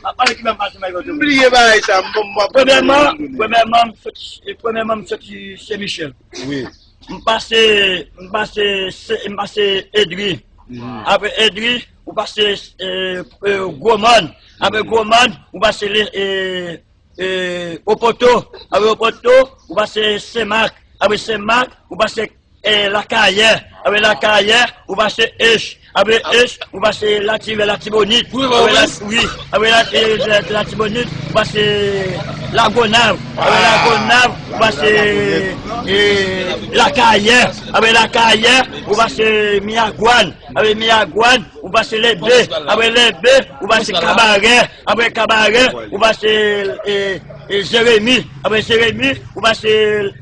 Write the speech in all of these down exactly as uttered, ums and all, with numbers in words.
M ap pale ki bò m pase Maryville. M bliye bagay sa, m bon, m ap Premyèman, premyèman, m soti, premyèman, m soti Sen Michèl. Wi. M pase, m pase, Se- m pase Edri. Apre Edri, ou pase e, e, Gwomòn. Apre Gwomòn, ou pase le, e, e, Opoto. Apre Opoto, ou pase Senmak. Apre Senmak, ou pase e, Lakayè. Apre Lakayè, ou pase Ech. Apre Ech, ou pase Lativè, Latibonit. Apre La, wi. Apre La, e, La, Latibonit, ou pase Lagonav. Apre Lagonav, ou pase e, Lakayè. Apre Lakayè, ou pase Miyagwàn. Apre Miyagwàn, ou pase Lebe. Apre Lebe, ou pase Kabarè. Apre Kabarè, ou pase e, e, Jeremi. Apre Jeremi, ou pase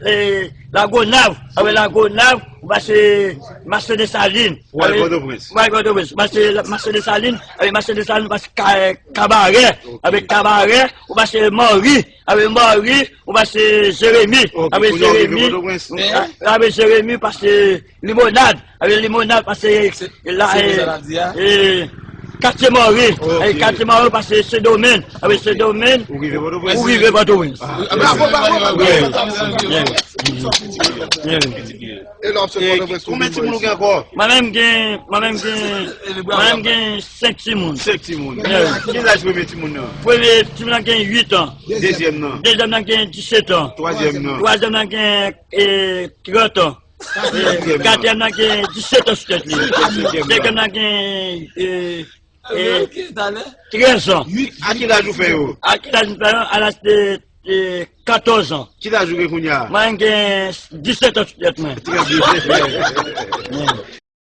e, Lagonav. Apre Lagonav, ou pase Mache Desalin. Ou al Pòtoprens. Ou al Pòtoprens. Ou pase Mache Desalin. Apre Mache Desalin, ou pase Ka- Kabarè. Apre Kabarè, ou pase Mòri. Apre Mòri, ou pase Jeremi. Apre Jeremi, apre Jeremi, ou pase Limonad. Apre Limonad, pase la, e, Katye Mòri. Apre Katye Mòri, ou pase Sendomeng. Apre Sendomeng, ou rive Pòtoprens. Bravo, bravo, bravo. E lè w ap sot Pòtoprens, konbyen timoun ou gen ankò? Mwen menm gen, mwen menm gen, mwen menm gen senk timoun. Senk timoun. Ki laj premye timoun nan? Premye timoun nan gen uit an. Dezyèm nan? Dezyèm nan gen disèt an. Twazyèm nan? Twazyèm nan gen e, trant an. Katriyèm nan? Katriyèm nan gen disèt an sou tèt li. Senkyèm nan? Senkyèm nan gen e, e, trèz an. A ki laj ou fè yo? A ki laj m fè yo? A laj de e, katòz an. Ki laj ou gen kounye a? Mwen gen disèt an sou tèt mwen. Trè byen.